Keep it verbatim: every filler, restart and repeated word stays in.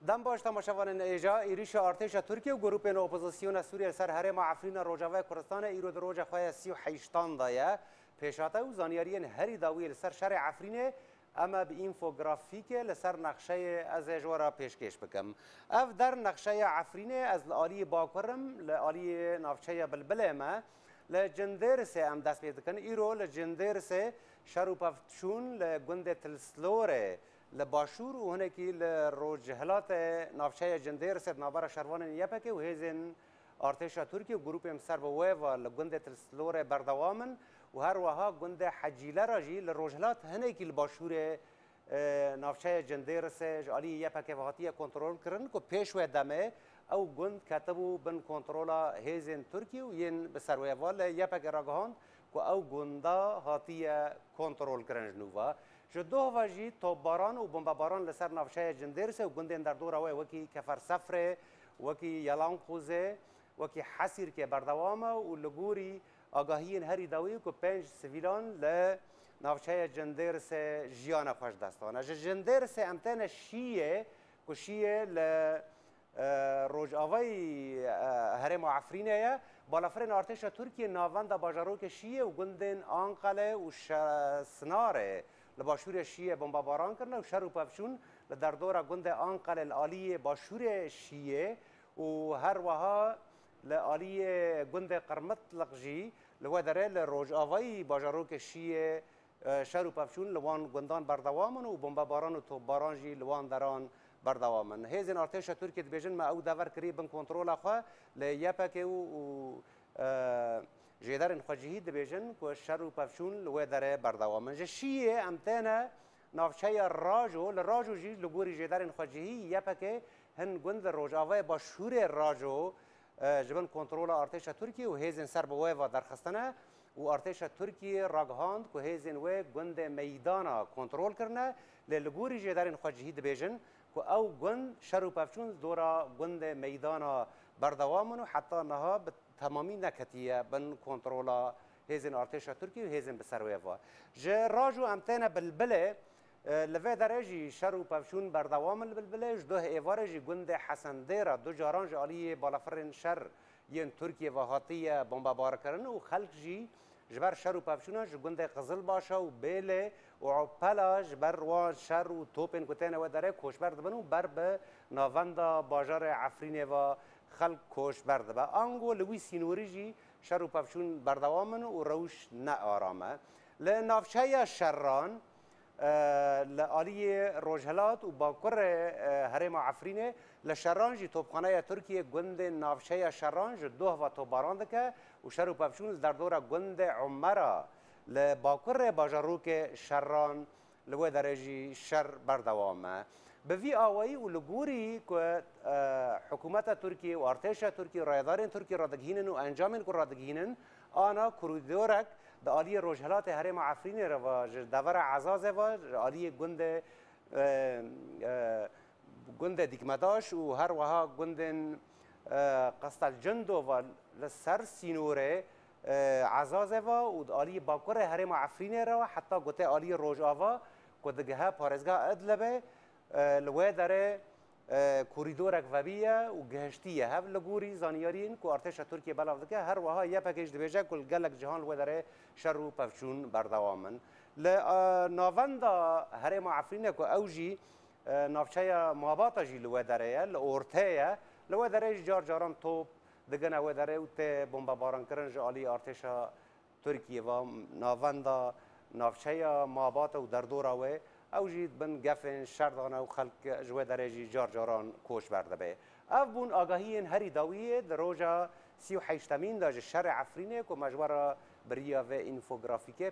Dem baş temaşevanên êja, êrîşa artêşa Tirkiye û grûpên opozisyona Sûriye li ser herêma Efrîna Rojavayê Kurdistanê îro di roja xwe ya sî û heştan de ye. Pêşate û zanyariyên herî dawî li ser şerê Efrînê em ê bi înfografîkê li ser nexşeyê ez ê ji we re pêşkêş bikim. Ev der nexşeya Efrînê, ez li aliyê bakur im, li aliyê navçeya Bilbilê me. Li Cindêrisê em dest pê dikin. Îro li Cindêrisê şer û pevçûn li gundê Tilslorê li başûr û hinekî li rojhilatê navçeya Cindêrisê di navbera şervanên Y P G û hêzên artêşa Tirkiye û grûpên ser bi wê ve li gundê Tilslorê berdewam in û her wiha gundê Hecîlera jî li rojhilat hinekî li başûrê, e, navçeya Cindêrisê ji alî Y P G ve hatiye kontrolkirin ku pêş wê demê ew gund ketibû bin kontrola hêzên Tirkî û yên bi ser wê ve li Y P G ragihand ku ew gunda hatiye kontrolkirin ji nû ve. Ji doh ve jî topbaran û bombebaran li ser navçeya Cindêrisê û gundên derdora wê wekî Kefer Sefrê, wekî Yelanqûzê, wekî Hesîrkê berdewam e û li gorî agahiyên herî dawî ku pênc sivîlan li navçeya Cindêrisê jiyana xwe ji dest dane. Ji Cindêrisê em têne Şiyê, ku Şiyê li, e, rojavayî, e, herêma Efrînê ye. Balafirên artêşa Tirkiye navenda bajarokê Şiyê û gundên Anqelê û Şe-, Sinarê li başûrê Şiyê bombebaran kirine û şer û pevçûn li derdora gundê Anqelê li aliyê başûrê Şiyê û her wiha li aliyê gundê Qirmitliq jî li wê derê li rojavayî bajarokê Şiyê, e, şer û pevçûn li wan gundan berdewam in û bombebaran û topbaran jî li wan deran berdewam in. Hêzên artêşa Tirkiye dibêjin, me ew dever kirî bin kontrola xwe, lê Y P G û, û, e, jêderên xwecihî dibêjin ku şer û pevçûn li wê derê berdewam in. Ji Şiyê em têne navçeya Rajo, li Rajo jî li gorî jêderên xwecihî Y P G hin gund li rojavayê başûrê Rajo, e, ji bin kontrola artêşa Tirkiye û hêzên ser bi wê ve derxistine û artêşa Tirkiye ragihand ku hêzên wê gundê Meydana kontrol kirine, lê li gorî jêderên xwecihî dibêjin ku ew gund şer û pevçûn li dora gundê Meydana berdewam in û heta niha bi temamî neketiye bin kontrola hêzên artêşa Tirkî û hêzên bi ser wê ve. Ji Rajo em têne Bilbilê, e, li vê derê jî şer û pevçûn berdewam in li Bilbilê. Ji doh êvarê jî gundê Hesendêra du caran ji aliyê balafirên şer yên Tirkiyê ve hatiye bombebarkirin û xelk jî ji ber şer û pevçûnan ji gundê Qizilbaşa û Bêlê û Opela ji ber wan şer û topên ku têne wê derê koçber dibin û ber bi navenda bajarê Efrînê ve xelk koçber dibe. Ango li wî sînorî jî şer û pevçûn berdewam in û rewş ne aram e. Li navçeya Şerran, e, li aliyê rojhilat û bakurê, e, herêma Efrînê, li Şerran jî topxaneya Tirkiyê gundên navçeya Şerran ji doh ve topbaran dike û şer û pevçûn li derdora gundê Umera li bakurê bajarokê Şerran li wê derê jî şer berdewam e. Bi vî awayî û li gorî ku, e, hikûmeta Tirkiyê û artêşa Tirkiyê, rayedarên Tirkiyê radigihînin û encamên ku radigihînin, ana korîdorek di aliyê rojhilatê herêma Efrînê re ve, ji devera Ezazê ve, ji aliyê gundê, e, e, gundê Dîkmedaş û her wiha gundên, e, Qestelcindo ve li ser sînorê, e, Ezazê ve û di aliyê bakurê herêma Efrînê re ve heta gotê aliyê Rojava ku digihe parêzgeha Idlibê, e, li wê derê, e, korîdorek vebiye û gihiştiye hev li gorî zanyariyên ku artêşa Tirkiyê belav dike. Her wiha Y P G jî dibêje ku li gelek cihan li wê derê şer û pevçûn berdewam in. Li, e, navenda herêma Efrînê ku ew jî, e, navçeya Mabata jî li wê derê ye, li ortê ye. Li wê derê jî car caran top digine wê derê û tê bombebarankirin ji alî artêşa Tirkiyê ve. Navenda navçeya Mabata û derdora wê, ew jî di bin gefên şer de ne û xelk ji wê derê jî car caran koçber dibe. Ev bûn agahiyên herî dawiyê di roja sî û heştemîn de ji şerê Efrînê ku me ji we re bi riya vê înfografîkê pê